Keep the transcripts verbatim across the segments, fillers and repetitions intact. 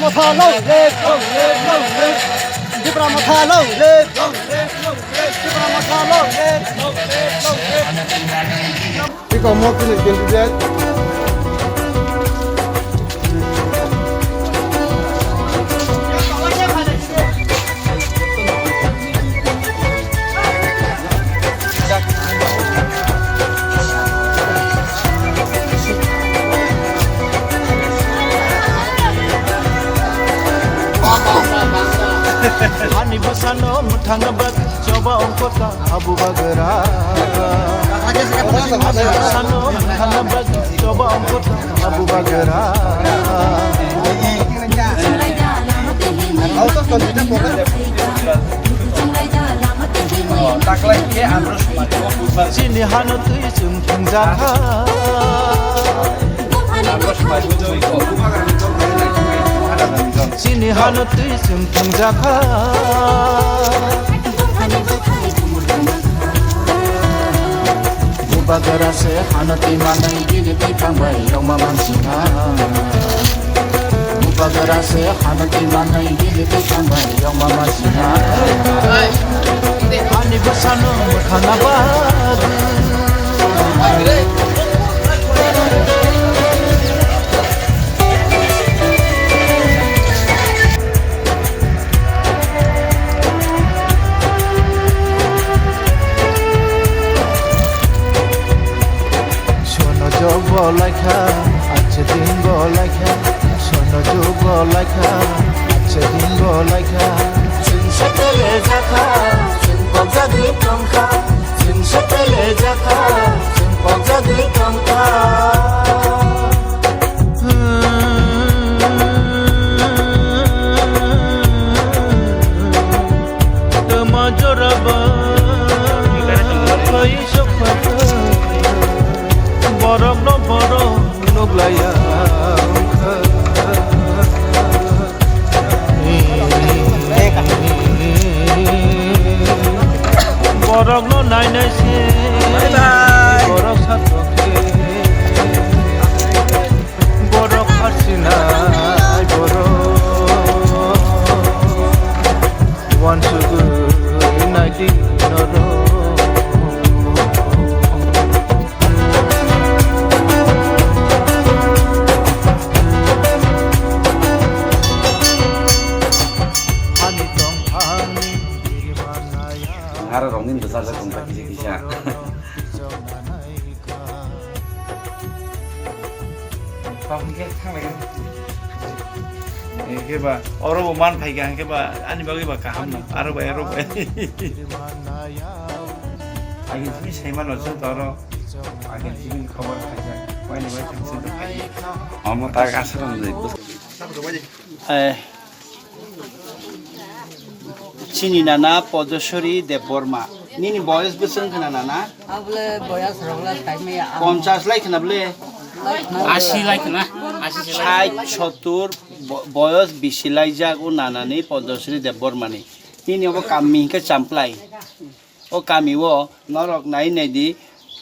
Motha long live, long live, long live. Tipra Motha long live, long live, long live. Tipra Motha long live, long live, long live. Iko mo tini candidate. Ani bwsano mwthangna bagwi choba ongkota Abu Bagra. Ani bwsano mwthangna bagwi choba ongkota Abu Bagra. Chini hano twi chwng thwngjakha. Chini hano twi chwng thwngjakha. Bubagra se hano twi manwi bini twi thangbai yongma mansinga. Bubagra se hano twi manwi bini twi thangbai yongma mansinga. Ani bwsano mwthangna bagwi. Sono jogo laikha, ache dingo laikha. Sono jogo laikha, ache dingo laikha. Chwng satele jakha, chwng pokjagwi tongkha. Chwng satele jakha, chwng pokjagwi tongkha. Tama joraba, koi sokha, borok no borok nuglaiya. Borok no nai nai se, borok satokhe, borok harsinai borok, wansugwi naidi norok. Ani tongthangni Aro rongni bwsajak tongkha kisa kisa. Tong hwnkhe thanglaikhwna. Hwnkhe ba oro bo man phaikha hwnkhe ba ani bagwi ba kaham no. Aro bai aro bai. Agin simi saimano chwng to oro. Agin simi khobor khaijak. Waini bai thang chwng to phai. Omo tak aswk wngwi. Eh, chini nana Podosori Debbarma. Nini boyos bwswk wngkha na nana? Abole boyos rok le saimaya ang. Ponchas lai khna bole? Asi lai khna, asi se lai. Sait, sottur bo-, boyos bisi laijak o nanani Podosori Debbarmani. Nini obo kammi hinkhe Champlai. O kami o norok nai nai di,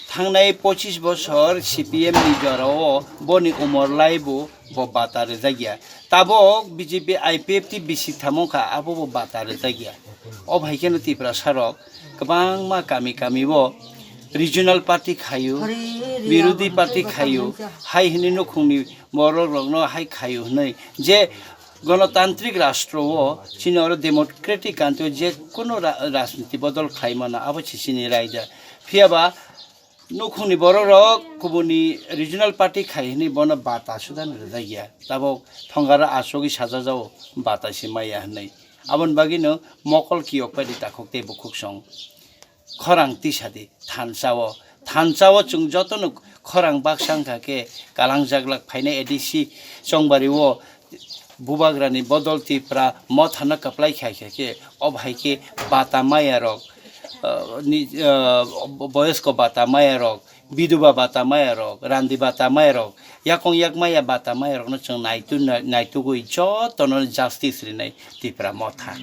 thangnai pochis bosor C P M ni jora o boni umor lai bo, bo bata rwjak ya. Tabok B J P I P F T bisi thamo kha, abo bo bata rwjak ya. O bai kheno Tiprasa rok kwbangma kami kami o regional party khaio, birodhi party khaio, hai hwnwi nukhungni borok rokno hai khaio hwnwi je Ganatantrik rastro o chini oro democratic country o je kono ra-, rajniti bodol khlai mano, abo se chini raida. Phiya ba nukhungni borok rok kubuni regional party khai hwnwi bono bata sudan rwjak ya. Tabok thongara achugwi sajajao bata se maya hwnwi. Aboni bagwino mokol kiyok pai di takhuk tei bukhuk song. Khorang tisa di thansa o. Thansa o chwng jotono khorang baksa wngkha khe kalang jaglak phainai A D C chongbari o bubagrani bodol Tipra mothano kwplai khai kha khe o bahai khe bata maya rok, ah, ni, ah, boyosko bata maya rok, biduba bata maya rok, randi bata maya rok, yakong yak maya bata maya rokno chwng naitu-, naitugwi jotono justice rinai Tipra motha.